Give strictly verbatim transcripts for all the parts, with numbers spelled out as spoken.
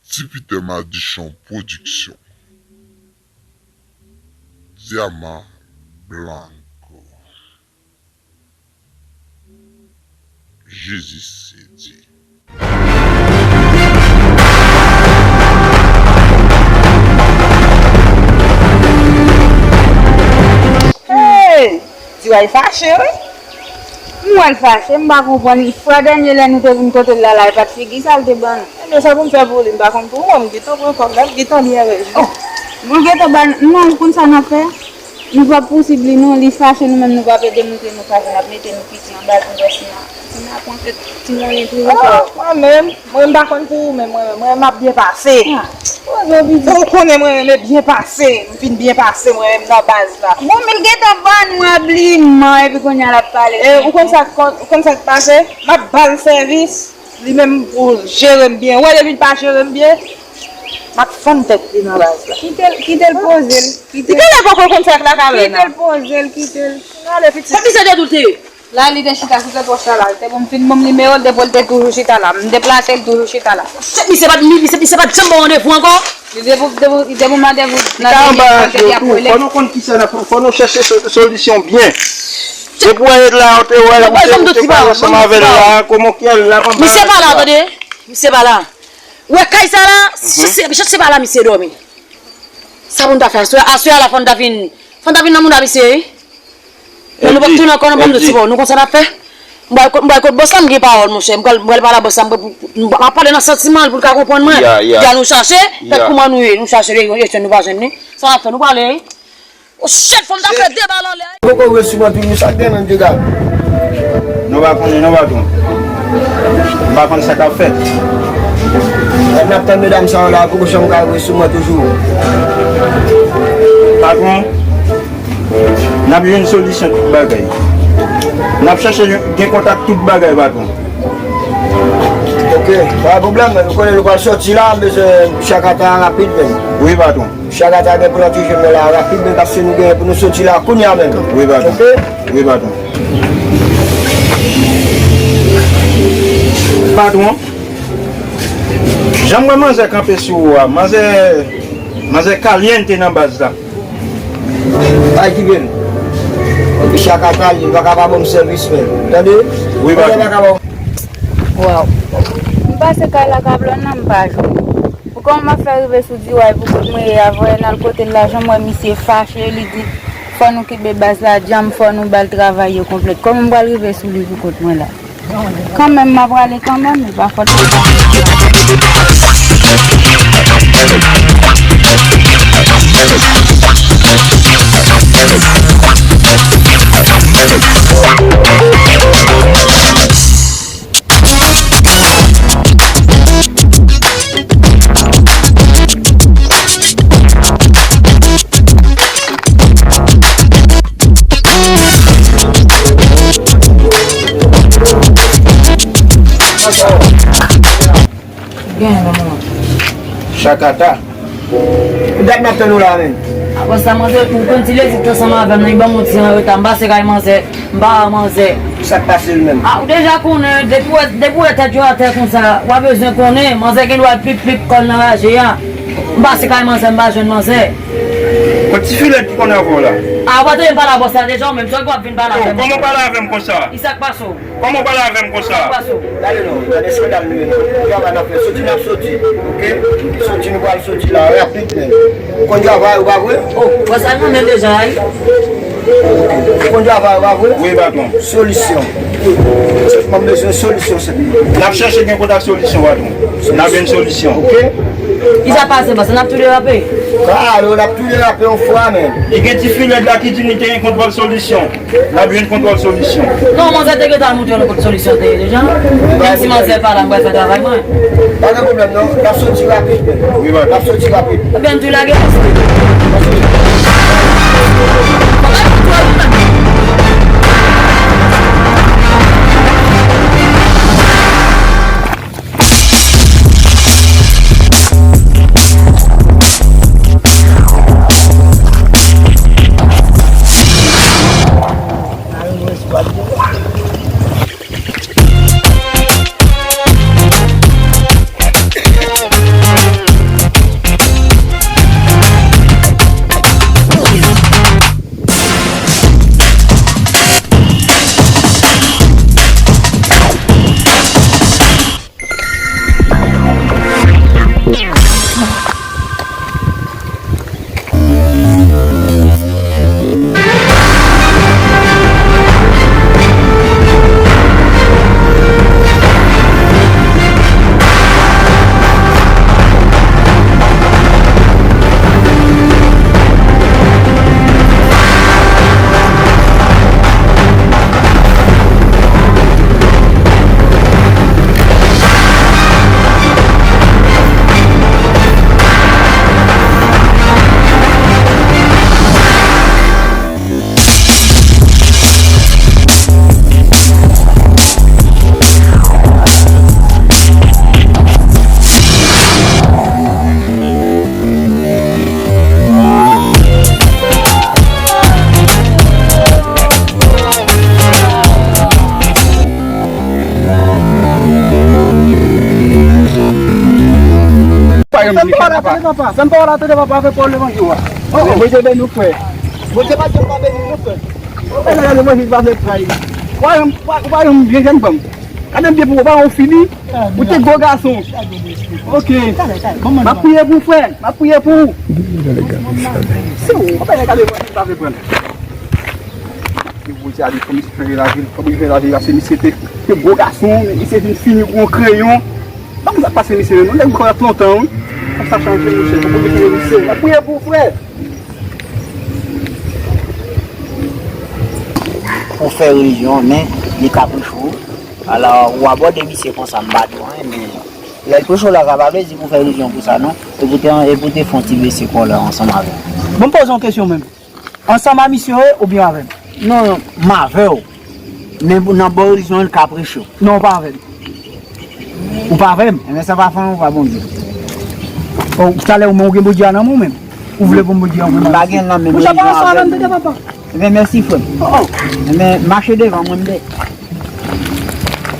Ti Pitè Madichon Pwodiksyon. Dyaman Blanco. Jezi se Dye. Hey! Diway fache, wi. M wè l fache, m pa konprann. Fwa dènye lè nou te vin kote l la, la, e pa t figi sa l te ban nou. Ebyen, sa pou m fè pou li, m pa konn pou ou, m gentan pran kòb la, m gentan byen rejwi. Oh! Bon, gentan ban, non, ou konn sa n ap fè? Nou p ap pousib li, non, li fache, nou menm, nou p ap ede montre nou fache, n ap mete nou piti anba tou, si n a, si n a pran kèk ti monnen tou. Oh, mwen menm, Mwen, m pa konn pou ou, men mwen, mwen, m ap byen pase. Ah. Ou konnen mwen renmen byen pase. M fin byen pase, mwen menm nan baz la. Bon, men l gentan ban nou abliman, epi kounye a l ap pale. E, ou konn sa k konn, ou konn sa k pase? M ap ba l sèvis, li menm pou l jere m byen. Ou wè, depi l pa jere m byen, m ap fann tèt li nan baz la. Kite l, kite l poze l, kite l. Li genlè poko konn sa k lakay la. Kite l poze l, kite l. N ale, pitit. Kòm misye te di w te ye. La, li te chita sou trotwa sa la. Li te pou m fin ban m nimewo l, depi l te toujou chita la. M deplase, l toujou chita la. Misye pa t, misye, misye pa t janm ba w randevou ankò? Li te pou, te pou, li te pou m randevou nan dènye fwa, te di ap rele. Fò nou konn kisa n ap, fò nou chèche so-, solisyon byen. Depi w ret la, ou te wè misye, ou te pale ansanm avè l la, kòman ki al la, misye pa la, tande? Misye pa la. Ou wè kay sa la, si se, si se pa la, misye dòmi. Sa pou n ta fè aswè? Aswè a la fò n ta vin, fò n ta vin nan mouda misye, wi. Men nou p ap tounen ankò, non, ban m di w, bon, nou konn sa n ap fè. M pral kot, m pral kot bòs la, m gen pawòl, monchè. M pral, m pral pale a bòs la, m pral, m ap pale nan santiman l pou l ka konprann mwen. Li di a nou chache, fè kouman nou ye, nou chache, nou pa jwenn li. Sa n ap fè, nou prale, wi. O shit, fò m ta fè de bal anlè. Poko resevwa toujou, sa k gen menm, piga? Nou pa konnen non, patwon. M pa konn sa k ap fèt. Lè n ap tann medam sa yo la, poko janm ka resevwa toujou. Patwon, n ap jwenn solisyon tout bagay. N ap chache gen kontak tout bagay, patwon. Ok, pa gen pwoblèm, men nou konnen nou pral sòti la, m bezwen chak ata rapid menm. Wi, patwon. Chak ata gen pou l antre jwenn mwen la rapid, men paske nou gen pou nou soti la kounye a menm. Wi, patwon. Ok? Wi, patwon. Patwon, jan m wè manzè kanpe sou ou a, manzè, manzè kalyente nan baz la. Bay ki byen. Epi chak ata li pa ka pa ban m sèvis, men. Tande? Wi, patwon. Manzè pa ka ban m. Waw. M pase kay la Kablòn nan, m pa jwenn. Pou kòman m ap fè rive sou Diway pou kote mwen ye a, voye n al kote l la, jan m wè misye fache, li di fò nou kenbe baz la djanm, fò nou ba l travay yo konplèt. Kòman m pral rive sou li pou kont mwen la? Kanmenm, m a prale kanmenm, e pa fòt li. Gen, manman. Chakata. Ki dat n ap tann ou la menm? Apre sa, manzè, ou konn ti lezit ansanm avè m nan, li ban m yon ti an reta. M pase kay manzè, m pa wè manzè. Sa k pase l menm? A, ou deja konnen, depi w wè, depi w wè tèt yo atè konsa, w a bezwen konnen, manzè gen dwa pip pip kò l nan raje a. M pase kay manzè, m pa jwenn manzè. Bon, ti filèt ki konn avè w la. A, ou pa tande m pale a bòs la deja, ou menm, sa w ap vin pale avè m. Kòman w pale avè m konsa? Ki sa k pase w? Kòman w pale avè m konsa? Gade non, gade eskandal nou ye non. Travay n ap fè, soti n ap soti, ok? Soti nou pral soti la, rapid menm. Ou konn travay ou pa vre? Oh, bòs la nan men deja, wi. Ou konn travay ou pa vre? Wi, patwon. Solisyon. M bezwen solisyon, se. N ap chèche gen kontak solisyon, patwon. N ap jwenn solisyon. Ok? Ki sa pase, bòs? N ap tou derape. Alò, n ap tou derape yon fwa, men. Li gen ti filèt la ki di li te gen kontwòl solisyon. N ap jwenn kontwòl solisyon. Non, manzè te gentan montre nou kot solisyon te ye deja. Menm si manzè pa la, m pral fè travay mwen. Pa gen pwoblèm non, n ap soti rapid menm. Wi, bro. N ap soti rapid. Ebyen, m tou lage. Fè m pa wè la tande papa. Fè m pa wè la tande papa, fè pwòblèm an yo a. Bondye beni w, frè. Bondye pa janm pa beni w, non, frè. Ou pa janm levanjil pa vle pray. Ou pa janm, ou pa, ou pa janm byen jèn fanm. Gade m byen pou ou, ou pa yon fini. Ou te gwo gason. Ok. M ap priye pou ou, frè. M ap priye pou ou. Se ou, ou pa janm levanjil pa vle pray. Ke Bondye ale, kòm misye fè lave, kòm misye fè lave, se misye te, te gwo gason, misye vin fini pou yon kreyon. Pa konn sa k pase misye menm, non, nèg kò ap lontan, wi. Sa chanje, monchè, pou misye, misye. Mwen priye pou ou, frè. Ou fè relijyon, men li kaprich ou. Alò, ou abòde misye konsa, m pa di w anyen, men lè l preche w la, sa pa vle di pou fè relijyon pou sa, non. E pou te, e pou te fè yon ti bese kò la ansanm avè l. Bon, m poze yon kesyon menm. Ansanm a misye w ye oubyen avè m? Non, m avè w. Men nan bò relijyon an, l ka preche w. Non, ou pa avè m. Ou pa avè m? Enben, sa pa fè anyen, ou pa Bondye. O, talè ou menm, ou gen Bondye a nan men w menm. Ou vle pou m Bondye a nan men m? M pa gen nan men m. Monchè, pa ansanm avè m, tande papa. Enben, mèsi, frè m. O, o. Enben, mache devan mwen, m de.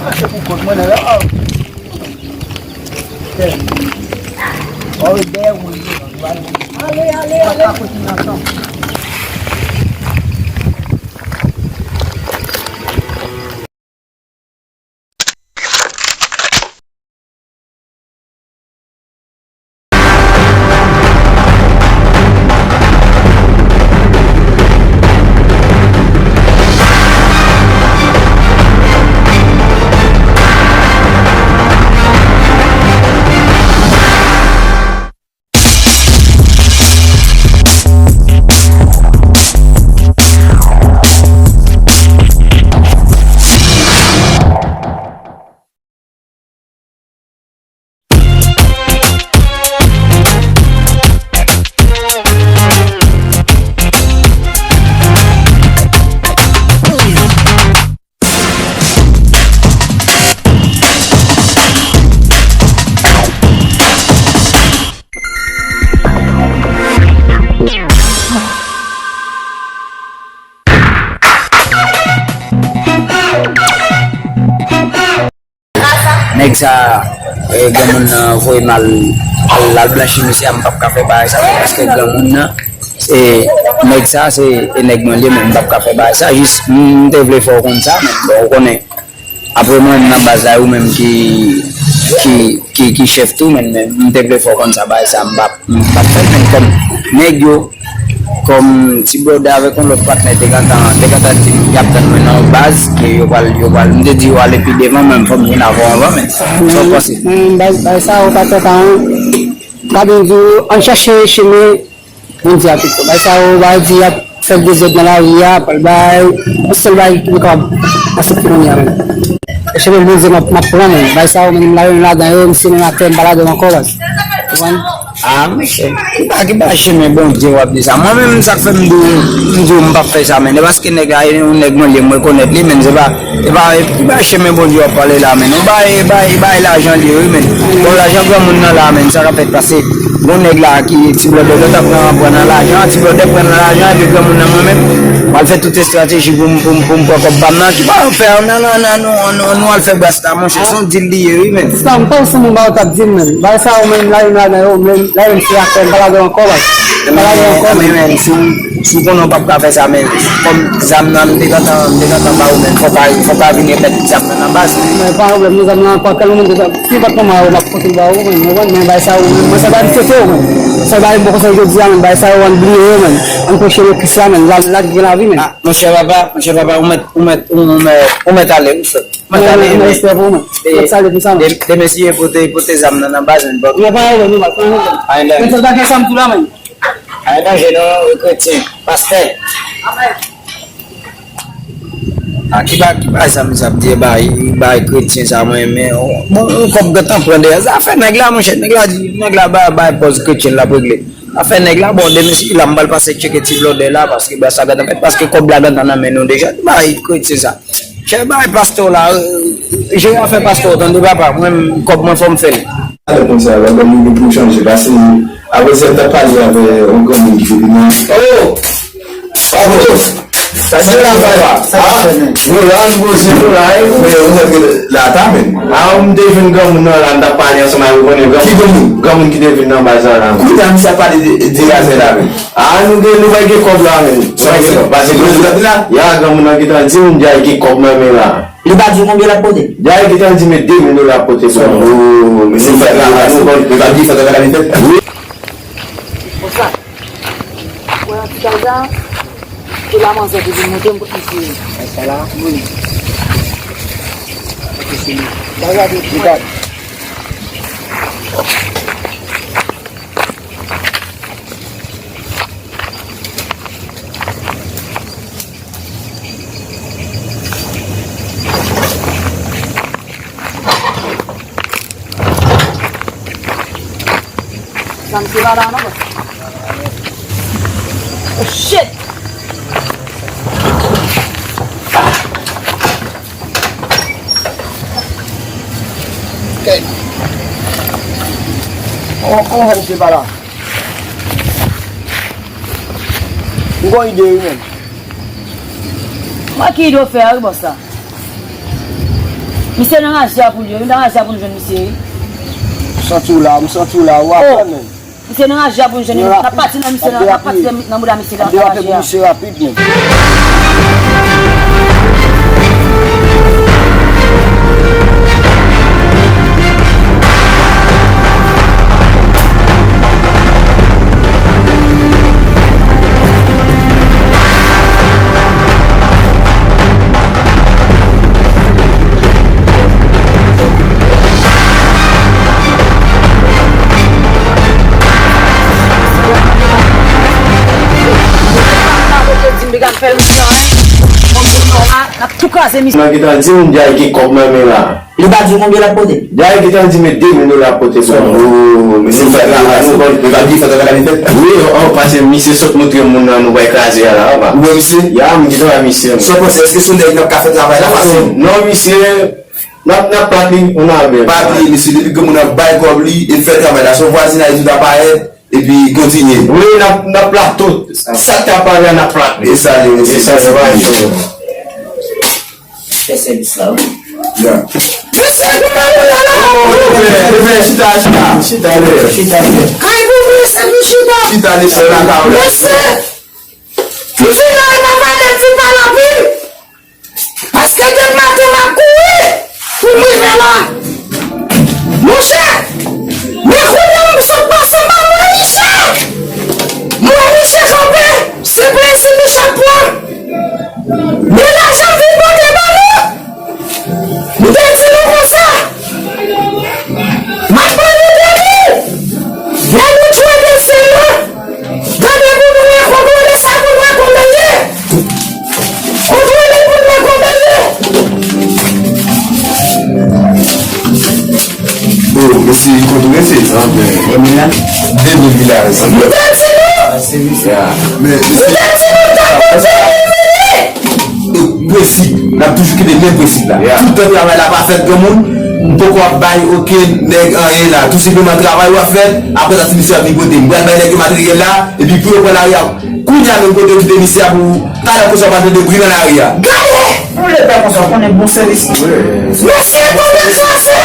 Mache pou kont mwen, nèg la. O. Ale, ale, ale. Nèg sa, eh, granmoun nan voye m al, al, al blanchi misye a, m p ap ka fè bagay sa, paske granmoun nan, eh, nèg sa, se, eh, nèg mwen li ye, men m p ap ka fè bagay sa, jis, m, m te vle fè w konn sa, men bon, ou konnen, apre mwen, m nan baz la, ou menm ki, ki, ki, ki chèf tou, men, men m te vle fè w konn sa, bagay sa, m p ap, m p ap fè l, men kòm nèg yo, kòm ti bròdè avèk yon lòt patnè te gentan, te gentan di m y ap tann mwen nan yon baz, ke yo pral, yo pral, m te di yo ale pi devan, men fò m vin avè w anvan, men sa w panse? Mwen, mwen, bagay, bagay sa yo pa fè pa an. M ka byen di w, ann chache chemen Bondye a pito. Bagay sa yo, bagay di y ap fè dezòd nan lari a, pral bay, yon sèl bagay ki nou kapab aksepte kounye a menm. E chemen Bondye m ap, m ap pran menm. Bagay sa yo, menm m pa renmen ladan yo, misye menm atè, m pa ladan yo ankò, baz. Ou konprann? Ah, monchè, ki pa, ki pa chemen Bondye w ap di sa? Mwen menm, sa k fè m di w, m di w m p ap fè sa, men, e paske nèg la, e yon nèg mwen li ye, m rekonèt li, men se pa, e pa, e pa chemen Bondye w ap pale la, men. Ou bay, bay, bay lajan li ye, wi, men. Bon, lajan granmoun nan la, men, sa k ap fèt, paske gon nèg la ki ti blòdè, lòt ap pran, pran nan lajan, ti blòdè pran nan lajan, epi granmoun nan mwen menm, m al fè tout estrateji pou m, pou m, pou m pran kòb pa m nan, ki pa fè nan, nan, nan, nou, nou, nou al fè bras la, monchè, se yon dil li ye, wi, men. Sa, m pa sou moun ba yo t ap di m, men. Bagay sa yo, menm, la, menm, la, menm, la, menm, se afè m, pa ladan ankò, baz. Men, men, men, si w, si w konnen w p ap ka fè sa, men kòm zam nan, m te gentan, m te gentan ba ou, men fò w ka, fò w ka vin remèt zam nan nan baz. Men pa pwoblèm, non, zam nan ankò, tèlman moun te, ki pa t kòman, m ap konte ba ou, men, men, men, bay sa yo, men, mwen, sa bay m fete yo, men. Sa bay m bon konsèy jodi a, men, bay sa yo, ann bliye yo, men. Ann preche nan Kris la, men, la, la gen lavi, men. Ah, monchè papa, monchè papa, ou mèt, ou mèt, ou mèt, ou mèt ale, ou sòt. Mwen, mwen, mwen, respè pou mwen. Mwen salye pou sa, mwen. Demen si yo pote, pote zam nan nan baz, men, bò. Mwen pa wè, nou pa, pa wè. Men sèl bagay sa m tou la, men. Ay, danje non, kretyen, pastè. A, ki ba, ki ba sa, misye ap di, bay, bay kretyen sa, mwen, men, bon, yon kòb gentan pran dèyè. Zafè nèg la, monchè, nèg la di, nèg la bay, bay pòz kretyen l ap regle. Afè nèg la, bon, demen si la, m pral pase tcheke ti blòdè la, paske ba sa gentan fèt, paske kòb la gentan nan men nou deja. Bay kretyen sa. Chè bay pastè w la, euh, jere afè pastè w, tande papa, mwen, kòb mwen fò m fè l. Alè konsa, la, ban nou pou chanje, paske apre sa, m t ap pale avè yon granmoun ki te vin nan. Oh! Pablo! Sa se la, papa. Sa se la, men. Nou la, nou poze nou la, e, men ou mèt la ta, men. A, m te jwenn granmoun nan la, m t ap pale ansanm avè l, ou konnen granmoun. Ki granmoun? Granmoun ki te vin nan baz la, la. Kounye a, misye ap pale de, de gazè la, men. A, nou gen, nou pral gen kòb la, men. Sa w gen? Pase granmoun nan la? Ya, granmoun nan gentan di m, dja gen kòb nan men la. Li pa di w konbyen l ap pote? Dja gentan di m de mil dola ap pote pou mwen. Oh, mesye, fèt la, nou konn, nou pa di fèt la, fèt la, li fèt. Wi. Konsa. Wè yon ti kay la, se la manzè te vin monte m kot misye. Sa la? Wi. Bagay de li gade. Sa misye pa la non, bòs. Oh, shit! Ok. Kòman, kòman misye pa la? M gon ide wi menm. Mwen ki ide w fè a wi bòs la. Misye nan raje a pou l ye wi, nan raje a pou n jwenn misye wi. M santi w la, m santi w la, w aprann menm. Misye nan raje a pou n jwenn li. N ap pati nan misye, n ap pati nan bouda misye nan raje a. Misye rapid menm. N ap tou kraze misye. Nan gentan di m djay gen kòb nan men la. Li pa di w konbyen l ap pote? Dayè gentan di m de mil dola ap pote pou mwen. Oh, mesye, fèt la, nou konn, nou pa di fèt la, fèt la, fèt la. Wi, oh, oh, paske misye sot montre m moun nan nou pral kraze a la, papa. Ou wè misye? Ya, m gentan wè misye. Sa w panse, èske se yon nèg k ap ka fè travay la fasil? Non, misye, n ap, n ap plat li, ou nan byen. Pa bliye, mesye, depi granmoun nan bay kòb li, e fè travay la, se yon vwazinaj li ta parèt, epi kontinye. Wi, n ap, n ap plat tout. Sa k ta pale a, n ap plat li. E sa li, mesye. E sa li, mesye. Fè sèvis la, wi. Ya. Mesye, nou pa pou la, la. Oh, mesye, mesye, chita, chita. Chita, mesye. Chita, mesye. Kay pou mesye, nou chita. Chita, mesye, la, la, la. Mesye, nou vin la, e pa valè, di pa l anpil. Paske depi maten, m ap kouri pou m rive la. Monchè, men kounye a, m sot pase, m pa wè Michel. M wè Michel kanpe, se plezi Michel pran. Men lajan vin pote ban nou. M te di nou konsa, m ap ban nou de mil. Lè nou jwe dezyèm nan, tande pou nou wè, kontwole sa pou nou wè konbyen l ye. Kontwole pou nou wè konbyen l ye. Oh, mesye, kontwole se, ah, men, men, men, de mil dola, sa. M te di nou. Ya. Men, mesye. M te di nou, tankou Dye vini. Prensip. N ap toujou kenbe menm prensip la. Ya. Toutan travay la pa fèt, granmoun, m poko ap bay okenn nèg anyen la. Tou senpleman, travay w ap fè, apre sa, ti mesye ap vin pote. M pral bay nèg yo materyèl la, epi pou yo pran lari a, kounye a menm kote yo kite misye a pou talè konsa w pa tande bri nan lari a. Gade! Pou leta konsa, w konnen bon sèvis. Mesye, konnen sa se?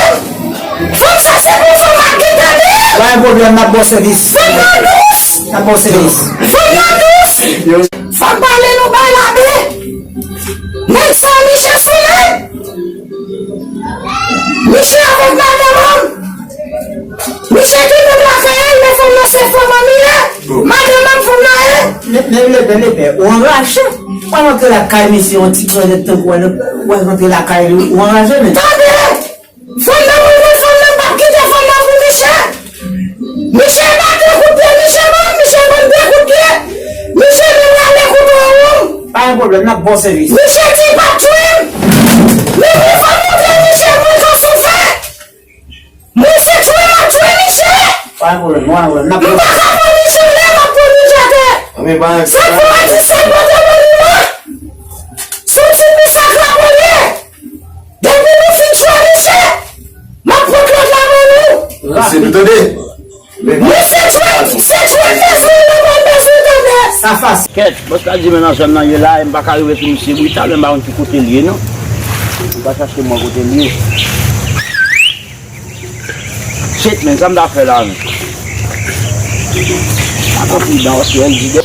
Fòk sa se konsa w ap gen tande? Pa gen pwoblèm, n ap ba w sèvis. Fòk nou dous! Sa bon sèvis. Fanm nan dous. Fòk pale nou bay labe. Nèg sa Miche sou nèg. Miche avèk madanm an. Miche ki moun lakay el, men fanm nan se fanm an li ye. Madanm an fanm nan ye. Men, men lepè, lepè, ou anraje. Ou al antre lakay misye yon ti krevèt tankou w, ou al antre lakay li, ou anraje, men. Tande! Fanm nan mwen, fanm nan p ap kite fanm nan pou Miche. Miche ba de kout pye, Miche ban, Miche ban de kout pye. Miche menm rale kouto an wonm. Pa gen pwoblèm, n ap ba w sèvis. Miche di pa tchwe m. Men wi, fò m montre Miche mwen jan sou fè. Mwen se tchwe m ap tchwe Miche. Pa gen pwoblèm, pa gen pwoblèm, n ap ba w sèvis. M pa ka pran Miche lè m ap pran Miche atè. Sa fè w a di se pote mwen li mwen. Sou ti kou sa kraponnen. Depi nou fin tchwe Miche, m ap pran klòt la ban nou. Mesye, nou tande? Mesye tchwe, se tchwe bezwen, nou pa bezwen tande. Sa fasil. Kèt, bòs la di men nan zòn nan ye la, e m pa ka rive sou misye bri talè, m pa konn ki kote l ye non. M pa chache mwen kote l ye. Shit, men sa m ta fè la menm. Pa konn pridan, paske L G D